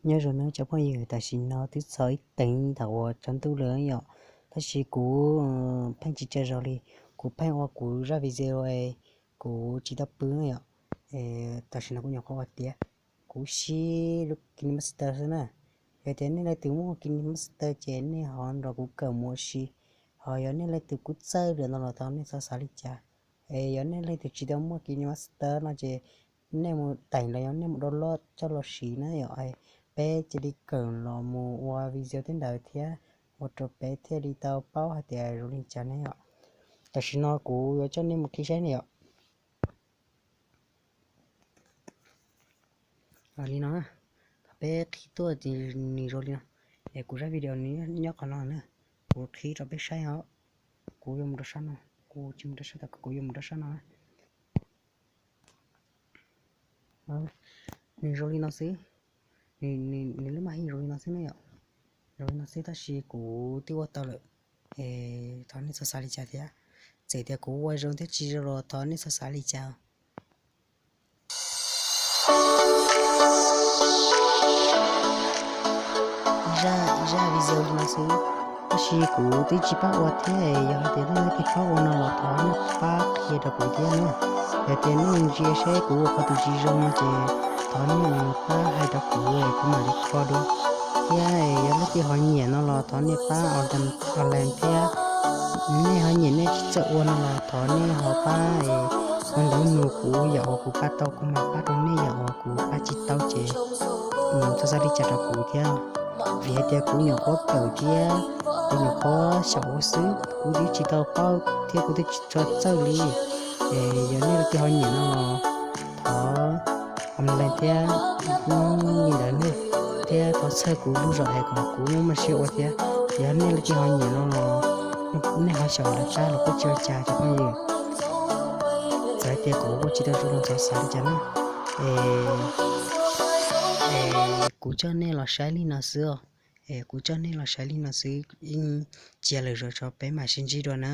Nyob zoo nawb cov phooj ywg, tam sim no twb txog ib teev thaum uas tsaus ntuj lawm yom, tab sis kuv pheej tsis tsaug zog li. Kuv pheej ua kuv zaj video es kuv tsis tau pw yom. Tam sim no kuv nyuam qhuav ua tiav, kuv siv lub KineMaster xwb na. Yog tias nej leej twg muaj KineMaster ces nej ho nrog kuv kawm mus ua si. Ho yog nej leej twg kuj txawj lawm no los thov nej txhob xav li cas. Es yog nej leej twg tsis tau muaj KineMaster no ces nej mus teem los yog nej mus download coj los siv na yom. Peb cia li kawm los mus ua video tej ntawd thiab, ua rau peb thiaj li tau paub hais tias zoo li cas ne yom. Tam sim no kuv yuav coj nej mus qhib saib ne yom. Li no, thaum peb qhib tuaj ces nws zoo li no. Es kuv zaj video nws nyob qhov no na, kuv qhib rau peb saib os. Kuv yuav mus rau sab no, kuv tsis mus rau sab tom, kuv yuav mus rau sab no. Nws zoo li no xwb, nws lub maj hij zoo li no xwb ne yom. Zoo li no xwb tab sis kuv twb ua tau lawm, es thov nej txhob xav li cas thiab. Txawm tias kuv ua zoo thiab tsis zoo los thov nej txhob xav li cas. Zaj, zaj video li no xwb, tab sis kuv twb tsis paub ua thiab, yog hais tias nej leej twg paub ua no los thov nej pab qhia rau kuv thiab na. Yog tias nej ntsia saib kuv ua qhov twg tsis zoo no ces thov nej pab hais rau kuv, kuv mam li kho dua. Thiab yog leej twg ho nyiam no los thov nej pab online thiab. Nej ho nyiam nej tsis txawj ua no los thov nej ho pab ua ntaub nug kuv, yam uas kuv pab tau kuv mam pab rau nej, yam uas kuv pab tsis tau ces txhob xav li cas rau kuv thiab. Vim hais tias kuv nyuam qhuav kawm thiab, kuv nyuam qhuav xyaum ua xwb, kuv twb tsis tau paub thiab kuv twb tsis tshua txawj li. Es yog nej leej twg ho nyiam no los thov online thiab li ntawd ne, thiab thov txhawb kuv lub zog es kom kuv muaj siab ua thiab. Yog nej leej twg ho nyiam no los nej ho xyaum lawv pab los kuj tsis ua cas cov phooj ywg. Txawm hais tias kuv ua tsis tau zoo los txhob xav li cas na. Es kuv coj nej los saib li no xwb os. Es kuv coj nej los saib li no xwb, cia lawm zog tso peb mam sib ntsib dua na.